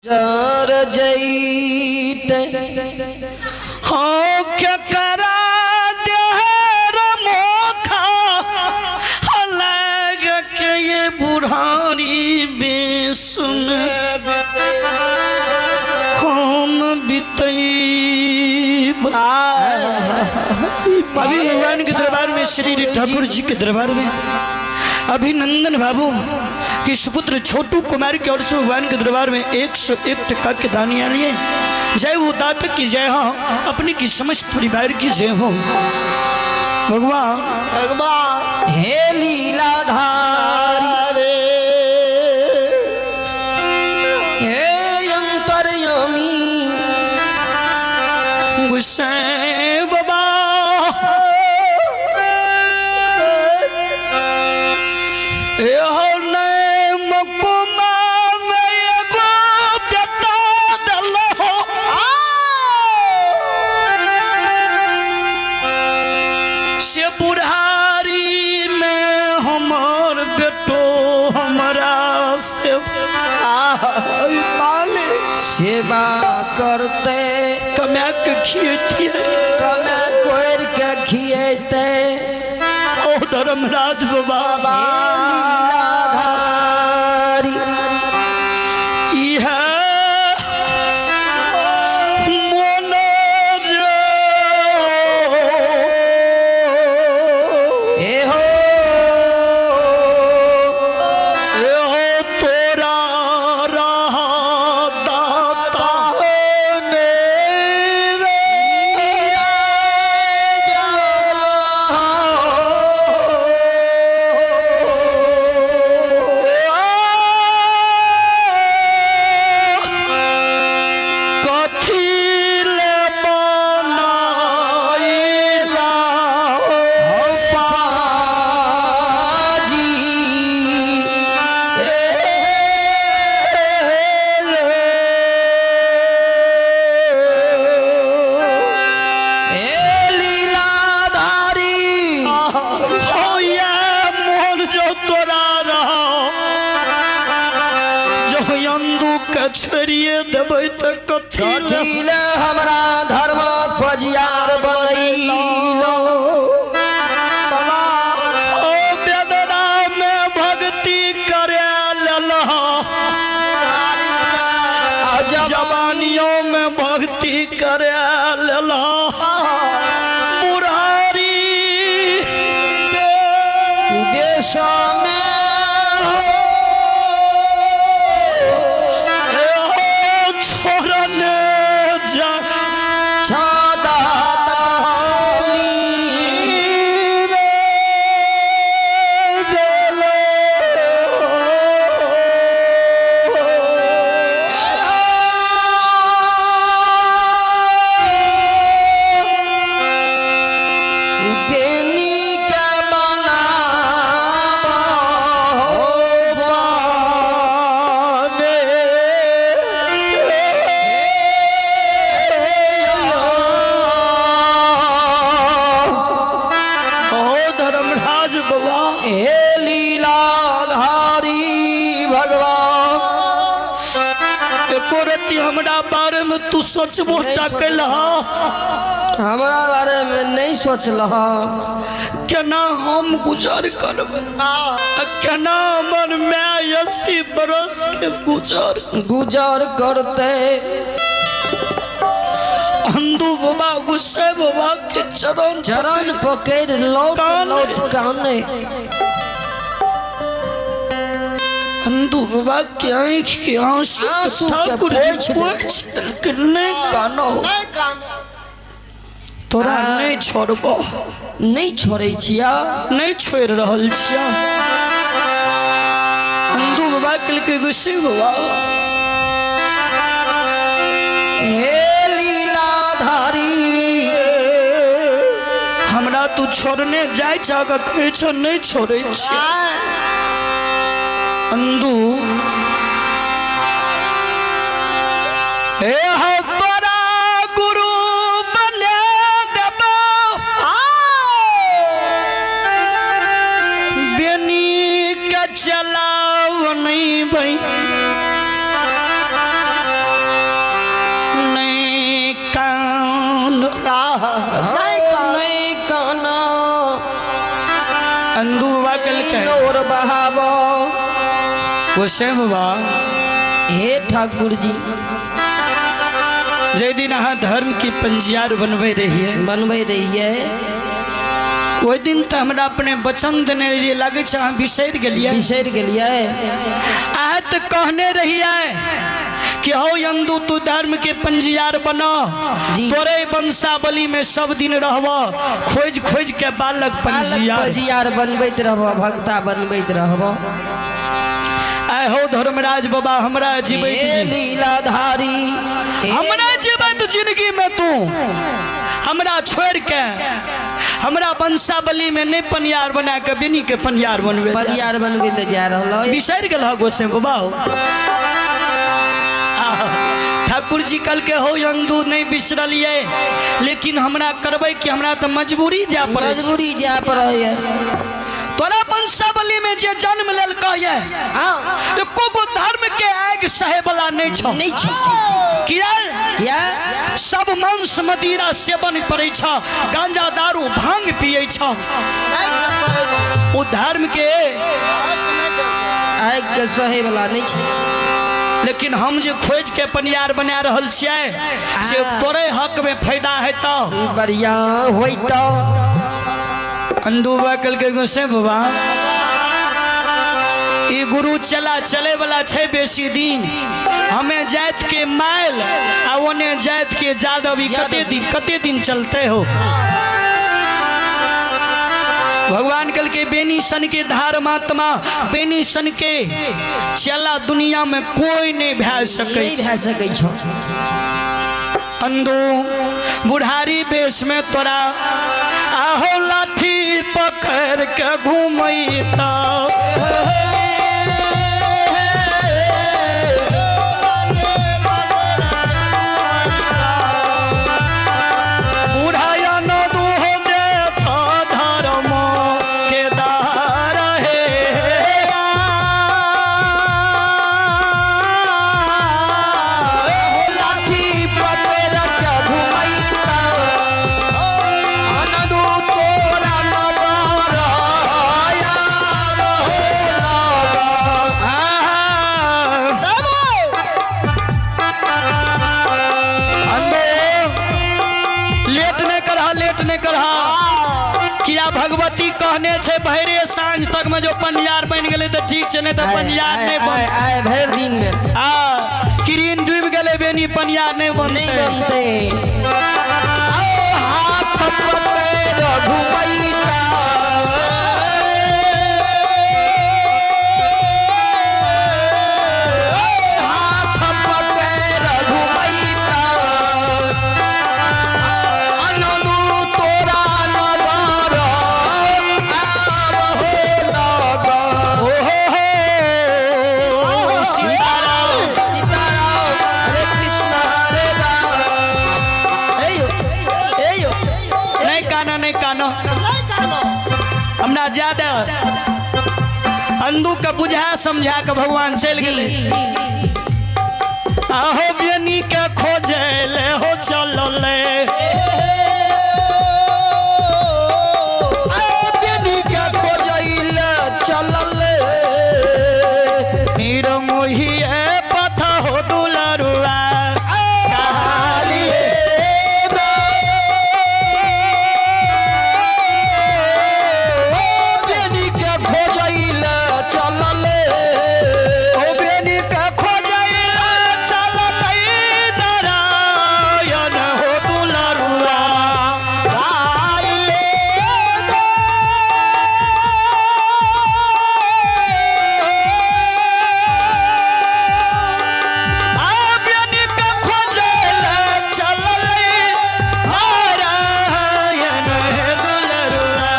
जर जैते। हाँ केकरा देहर मोखा लग के ये बुढ़ारी बेसुन हम बितैब। अभी भगवान के दरबार में, श्री ठाकुर जी के दरबार में अभिनंदन बाबू के सुपुत्र छोटू कुमार की ओर से भगवान के दरबार में 101 टका के दानिया लिए। जय हो दाता की जय हो, अपने की समस्त परिवार की जय हो। भगवान भगवान हे लीलाधारी हे अंतर्यामी गुस्से बाबा एहो ने मकुमा में एगो बेटा देलहो। से बुढ़ारी में हमर बेटो हमरा से सेवा करते, कमा के खियतियै, कमे कोरि के खियेते। ओ धर्मराज बाबा हे लीलाधारी इह मोन जो हे हो एहो तोरा रहा दाता कथी ले बनाइला हो ये मोर जो तोरा रहा जो अंदू के छोड़िए देबै तऽ कथी ले कथी हमरा धर्म पजियार बनैलो। ओ बेदरा में भक्ति करे लेलह, जवानियों में भक्ति करे लेलह, बुढ़ारी देश में छोड़ने जा बेनी के बनाबो ओ धर्मराज बाबा हे लीलाधारी भगवान एको रत्ती हमरा बारे में तू सोचबो नहीं टा सोचलह। केलह। हमरा बारे में नहीं सोचलह। केना हम गुजर करबै आ केना हमर my 80 बरस के गुजर गुजर करते। अंदू बाबा गुस्से बाबा के चरण चरण पकड़ लौट काने। लौट काने। अंदू बाबा के आँख के आंसू आंसू के ठाकुर जी पोंछ दे। पोंछ देलखिन, नहीं कानो तोरा नहीं छोड़बो, नहीं छोड़ै छिया, नहीं छोड़ रहल छिया। अंदू बाबा कहलकै गुस्से बाबा हे लीलाधारी हमरा तू छोड़ने जाय छह के कहै छह नहीं छोड़ै छियै। अंदू हे हो तोरा गुरु बने देबो, बेनी के चलाव नहीं भई। अंदू बाबा कहलकै नोर बहाब। गोसाई बाबा, हे ठाकुर जी, जाहि दिन अहाँ धर्म के पंजियार बनबै रहियै, बनबै रहियै, ओहि दिन तऽ हमरा अपने वचन देने रहियै। लागै छै अहाँ बिसरि गेलियै। बिसरि गेलियै। अहाँ तऽ कहने रहियै कि हौ यंदू, तू धर्म के पंजियार बना, जी। तोरे वंशावली में सब दिन रहब, खोज खोज के बालक बालक पंजियार पंजियार बनबैत रहब, भक्ता बनबैत रहब। आय हो धर्मराज बाबा, हमरा जीवैत हे जी लीलाधारी, हे हमरा जीवैत जिंदगी में तू हमरा छोड़ के हमरा वंशावली में नहीं पनियार बना के बिनी के पनियार बनबे जा। पंजियार बनबै लए जा रहल अइ। बिसरि गेल हँ गोसाई बाबा हो। आह, ठाकुर जी कल के हो यंदू, नहीं बिसरलियै, लेकिन हमरा करबै कि हमरा तऽ मजबूरी जाय पड़ै छै। मजबूरी जाय पड़ैए। तोरा वंशावली में जे जन्म लेलकै ये, हाँ एको गो धर्म के आगि सहे वाला नहीं छौ। नहीं छौ। किया? किया? सब मांस मदिरा सेवन करै छ, गांजा दारू भांग पियै छ, ओ धर्म के आगि के सहे वाला नहीं छै। लेकिन हम जे खोज के पनियार बना रहल छियै से तोरे हक में फायदा हेतौ, बढ़िया होइतौ। अंदू बाबा कहलकै, गोसाई बाबा, ई गुरु चला चले वाला छै बेसी दिन? हमें जात के माइल आ ओने जात के जादव, ई कते दिन, कते दिन चलते हो? भगवान कहलकै, बेनी सन के धार्मात्मा, बेनी सन के चला दुनिया में कोई नहीं भए सकै। नहीं भए सकै छौ। अंदू, बुढ़ारी बेस में तोरा आहो लाठी पकड़ के घूमैता। बुढ़ाया न दूहो देता धर्म के दार हे। लाठी पकड़ के घुमैता, अनदू तोरा नगर यार हो लगा। अंदो, लेट नहीं करहा, लेट नहीं करहा। किया भगवती कहने छै भैरे साँझ तक में जो पंजियार बनि गेलै तऽ ठीक छै, नहीं तऽ पंजियार नहीं आय बन आय भरि दिन में आ किरीन डूबि गेलै, बेनी पनियार नहीं नहीं बनतै। बनतै। आओ हाथ पकड़ घुमैता, हाथ पकड़ घुमैता, अनदू तोरा नगर आब हो लगा। ओ हो हो सीताराम। सीताराम, हरे कृष्ण हरे राम। एयो एयो। नहीं काना, नहीं काना, हमरा ज्यादा अंदू के बुझा समझा के भगवान चलि गेलै। आहो बेनी के खोजे ले हो चलले। बेनी के खोजैल चलल। नीर मोही पथ हो दुलरुआ। काली। बेनी के खोजैल चलल। ओ बेनी के खोजै चललै नारायण हो दुलरुआ। आ बेनी के खोजै चललै नारायण हे दुलरुआ।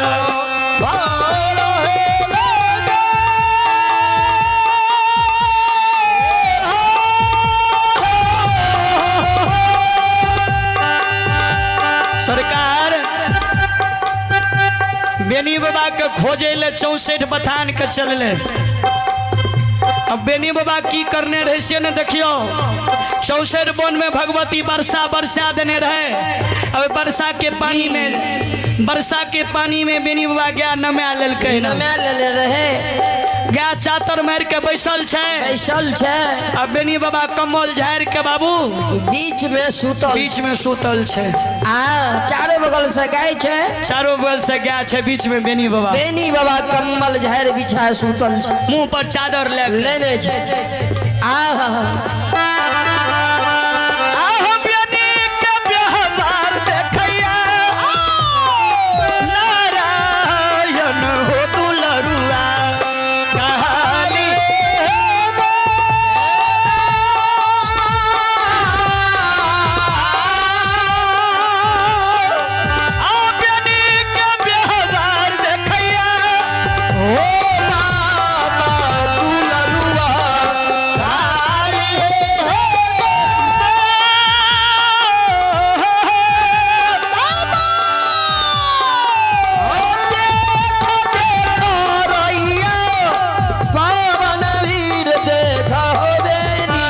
सरकार बेनी बाबा के खोजे ले 64 बथान के चलले। अब बेनी बाबा की करने रहे से ने देखियो, 64 वन में भगवती वर्षा बरसा देने रहे। अब वर्षा के पानी में वर्षा के पानी में बेनी बाबा गया नमा लेलकै न। नमा लेले रहे। गाय चातर मार के बैसल छै। बैसल छै। आ बेनी बाबा कम्बल झाड़ि के बाबू बीच में सुतल। बीच में सुतल छै। आ चारो बगल से गाय छै। चारो बगल से गाय छै, बीच में बेनी बाबा। बेनी बाबा कम्बल झाड़ि बिछा सुतल छै। मुंह पर चादर ले के। लेने छै। आ आहो बेनी के व्यवहार देखैया नारायण हो दुलरुआ कहाली। आ बेनी के व्यवहार देखैया ओ बाबा दुलरुआ काली हे। ओ देखो देखो रैया पवन वीर देखो बेनी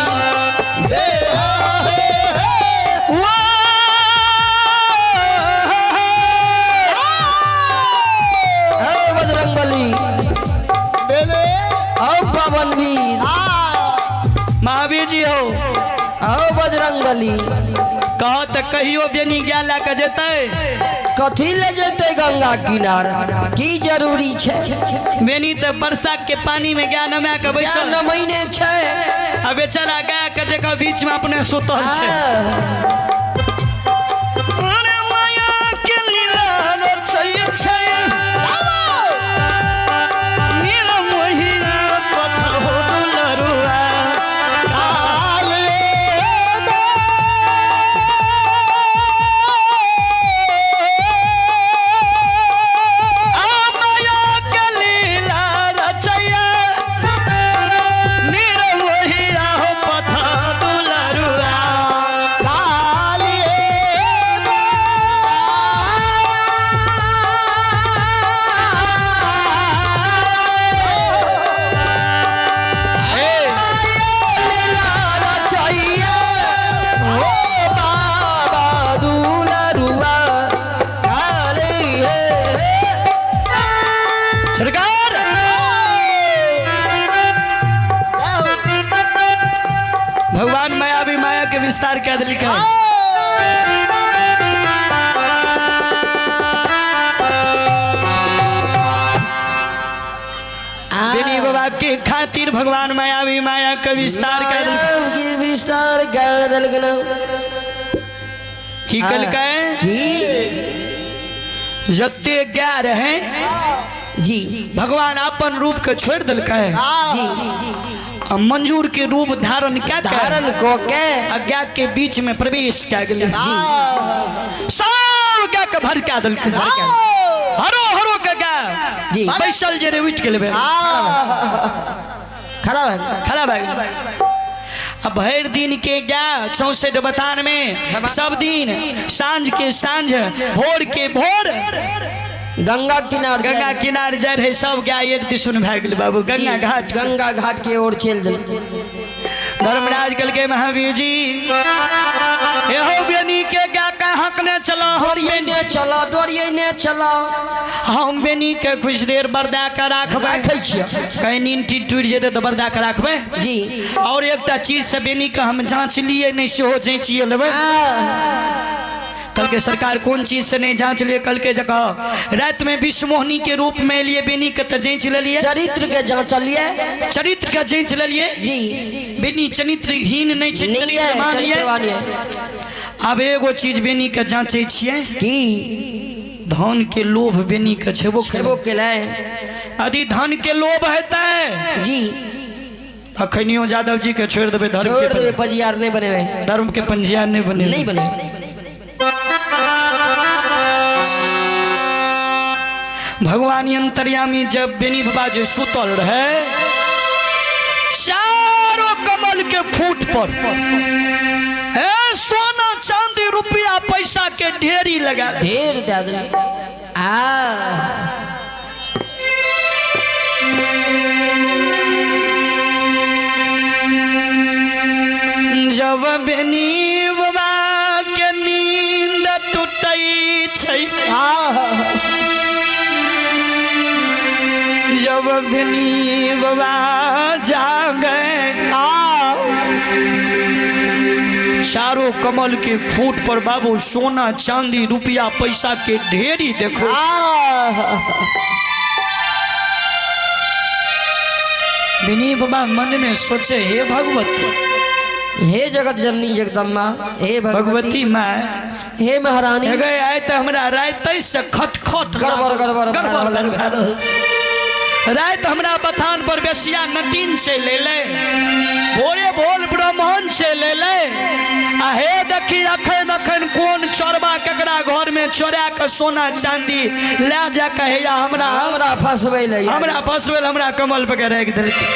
देहा हे हे। ओ बजरंगबली ओ पवन वीर महावीर जी हो। ओ बजरंगबली। कह तऽ कहियो बेनी गाय लए कऽ जेतै? कथी ले जेतै गंगा किनारा, की जरूरी छै? बेनी तऽ वर्षा के पानी में गाय नमा के क्या बैसल नमैने छै। आ बेचारा गाय के देखो बीच में अपने सुतल छै। अरे माया के लीला रचै छै। नील मोहिया पथ हो दुलरुआ काले। आ माया के लीला रचैया नीर मोहिया हो पथ दुलरुआ काले। लीला रचैया ओ बाबा दुलरुआ काली हे हे। सरकार भगवान माया भी माया के विस्तार कर दिलकै। बेनी बाबा के खातिर भगवान माया भी माया के विस्तार कर दिलकै। माया के विस्तार कर देलखिन। की कलकै? की? जते गाय रहे जी। भगवान अपन रूप के छोड़ दिलकै जी। आ मंजूर के रूप धारण क्या धारण को के आ गाय के बीच में प्रवेश क्या गेलै, सब गाय के भड़का देलकै, हरो हरो के गाय जी। बैसल जे रे उठि गेलै, खड़ा है। खड़ा भए गेलै। आ भरि दिन के गाय 64 बथान में सब दिन साँझ के साँझ भोर के भोर गंगा किनार गंगा किनार जाय रहे, सब गाय एक दिसुन भए गेलै बाबू गंगा घाट। गंगा घाट के ओर चल दिल। धर्मराज कहलकै महावीर जी एहो बेनी के गाय के हकने चला, डोरिये ने चला, डोरिये ने चला। हम बेनी के कुछ देर बरदा के राखबै। राखै छियै। कहीं नींद टूटि जेतै तऽ बरदा के राखबै। जी। और एकटा चीज से बेनी के हम जाँच लिए नहीं सेहो जाँचिए लेबै। कल के सरकार कोन चीज से नहीं जाँच लिए? कल के जगह रात में विश्वमोहनी के रूप में लिए बेनी के तो जाँच लेलिए, चरित्र के जाँचलिए, चरित्र के जाँच लेलिए। जी। बेनी चरित्रहीन नहीं छै, नहीं है, चरित्रवान ये। चरित्रवान है। आब एगो चीज बेनी के जाँचै छियै की? धन के लोभ बेनी के छेबो छेबो केलै। यदि धन के लोभ हेतै जी। अखनियो यादव जी के छोड़ि देबै धर्म छोड़ के देबै, पजियार नहीं बनेबै। धर्म के पंजियार नहीं बनेबै। नहीं बनेबै। भगवान अंतर्यामी जब बेनी बाबा जे सुतल रहे चारों कमल के खूट पर ए सोना चांदी रुपया पैसा के ढेरी लगा दे। ढेर दे दे। आ जब बेनी बाबा के नींद टूट टूटै छै। जब बिनी बाबा जागे चारों कमल के खूट पर बाबू सोना चांदी रुपया पैसा के ढेरी देखो। बिनी बाबा मन में सोचे, हे भगवती, हे जगत जननी जगदम्बा, हे भगवती माँ, हे महारानी, गए आए तो हमरा रात से खटखट गड़बड़ गड़बड़ गड़बड़ भए रहल छै। राति हमरा बथान पर बेसिया नटीन चलि अयलै, भोरे भोर ब्राह्मण चलि अयलै, आ हे देखी अखन अखन कोन चोरबा केकरा घर में चोरा के सोना चांदी लए जा के हैया हमरा हमरा फसबै लए, हमरा फसबै लए, हमरा कमल पर के राखि देलकै।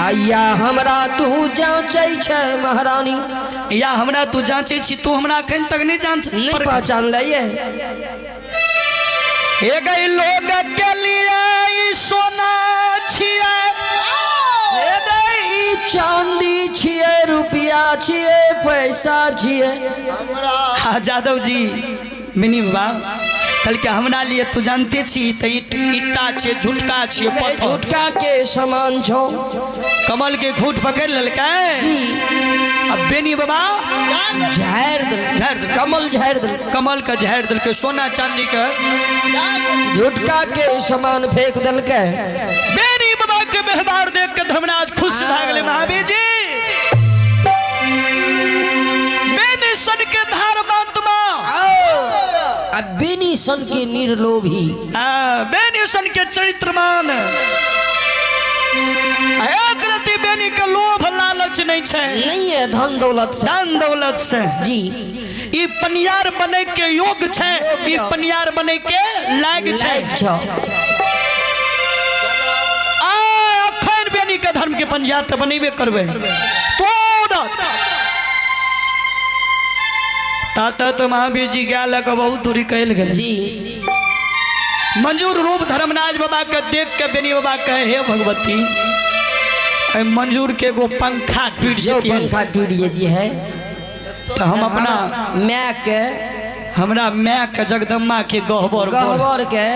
आइया हमरा तू जाँचै छै महारानी, या हमरा तू जाँचै छी, तू हमरा अखन तक नहि जाँच नहि पहचान लइए। हे गई लोग के लिए ई सोना छियै, हे गई ई चांदी छियै, रुपया छियै, पैसा छियै। हाँ जादव जी मिनी बाबा कहलकै हमरा लिए तू जानते छी तऽ ईटा छै, झुटका छियै, गई पत्थर झुटका के समान छौ। कमल के खूट पकड़ि लेलकै जी। आ बेनी बाबा झाड़ि देलकै, झाड़ि देलकै। कमल झाड़ि देलकै, कमल के झाड़ि देलकै, सोना चांदी के झुटका के समान फेंक देलकै। बेनी बाबा के व्यवहार देख के धर्मराज खुश भए गेलै। महावीर जी बेनी सन के धर्मात्मा, आ बेनी सन के निर्लोभी, बेनी सन के चरित्रमान, एक रति बेनी के लोभ लालच नहीं छै, नहीं है धन दौलत से, धन दौलत से जी। ई पनियार बने के योग छै, ई पनियार बने के लायक छै, लायक छौ। आ अखन बेनी के धर्म के पंजाब तऽ बनेबे करबै तुरंत। ता तो महावीर जी गाय लऽ कऽ बहुत दूरी कयल गेल जी। मंजूर रूप धर्मराज बाबा के देख के बेनी बाबा कहे, हे भगवती, एहि मंजूर के एगो पंखा टूटि जो जेतियै पंखा टूटि जेती है तऽ हम अपना माय के, हमरा माय के जगदम्बा के गहबर गहबर के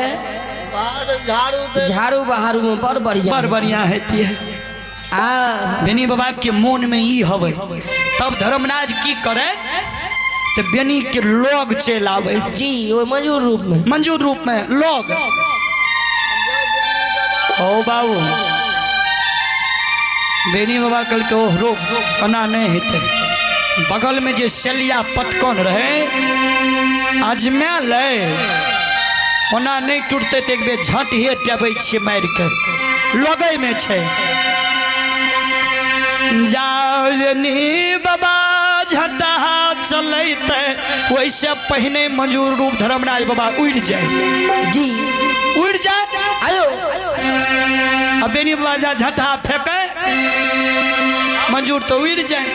झाड़ू बहारू में बड़ बढ़िया, बड़ बढ़िया हेतियै। आ बेनी बाबा के मोन में ई हवे, तब धर्मराज की करे तऽ बेनी के लोग चलि आबै जी, ओ मंजूर रूप में, मंजूर रूप में लोग। ओ बाबू बेनी बाबा कहलकै, ओह रोक, एना नहि हेतै। बगल में जे सेलिया पटकन रहे अजमा ले, ओना नहि टूटतै तऽ एक बेर झट हे टेबै छियै मारि के, लगै में छै। जानी बाबा झटा चलैते वैसे पहिने मंजूर रूप धर्मराज बाबा उड़ि जाए जी, उड़ि जाए। आयो आ बेनी बाबा जा झटा फेंके, मंजूर तो उड़ि जाए।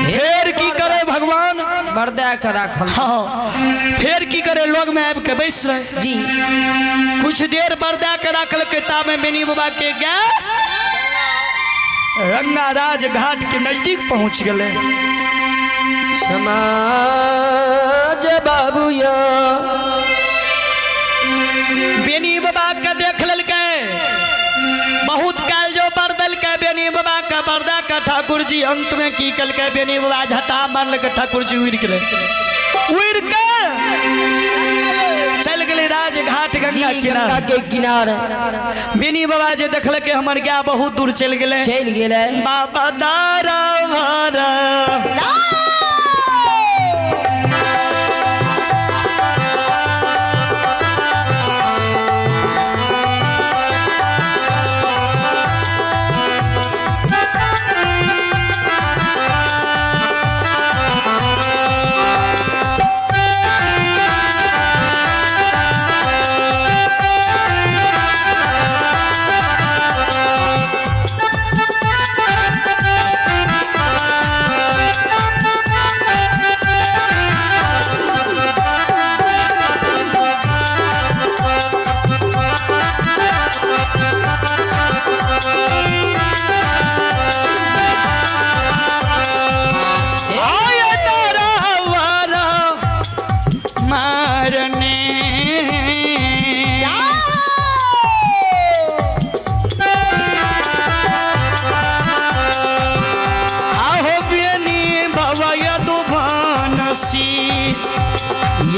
फेर की करे भगवान, बरदा के राखल। हाँ, फेर की करे, लोग में आबि के बैस रहे जी। कुछ देर बरदा के राखल के तामे बेनी बाबा के गाय रंगाराज घाट के नजदीक पहुंच गए। समाज बाबू यो बेनी बाबा के देख ललकै, बहुत काल जो बरदलकै बेनी बाबा के बरदा के ठाकुर जी अंत में की कलकै, बेनी बाबा झटा मारलकै, ठाकुर जी उड़ि गेलै, उड़ि के चलि गेलै राजघाट गंगा जी, गंगा किनार के किनारे। बेनी बाबा जे देखलकै हमर गाय बहुत दूर चलि गेलै, चलि गेलै। बाबा दारा भरा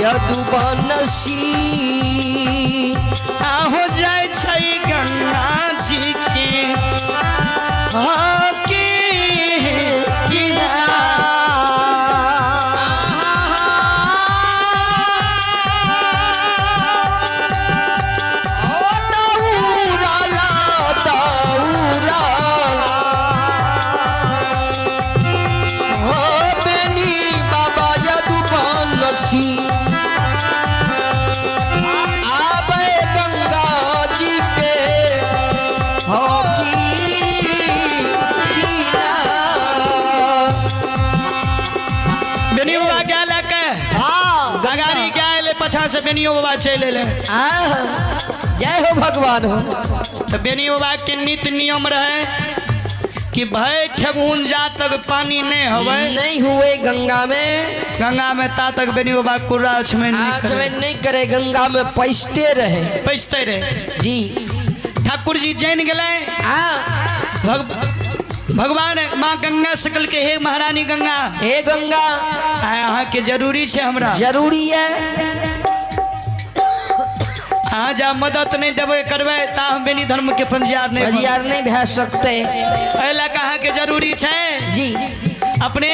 यदुवंशी। आहो जाय छै गंगा जी के हकी किनार। ओ दौरा ला दौरा, हो बेनी बाबा यदुवंशी आबे गंगा जी के हो की किनार। बेनियो बाबा के लके गगारी के आयल, पछा से बेनियो बाबा चलि एलै। आह, जय हो भगवान हो। तो बेनियो बाबा के नित्य नियम रहे कि भय ठेगुन जा तक पानी नहीं हवे नहीं हुए गंगा में, गंगा में, ता तक बेनियो बाबा कुर्रा में नहीं आज करे। में नहीं करे, गंगा में पैसते रहे। पैसते रहे। जी। ठाकुर जी जैन गेलै। आ भगवान माँ गंगा सकल के, हे महारानी गंगा, हे गंगा, आइ अहाँके जरूरी छै हमरा। जरूरी है। अहाँ जा मदद नहीं देबै करबै ता हम बेनी धर्म के पंजियार नहीं बनब। परियार नहीं भै सकते। एहि लए कऽ अहाँके जरूरी छै जी। अपने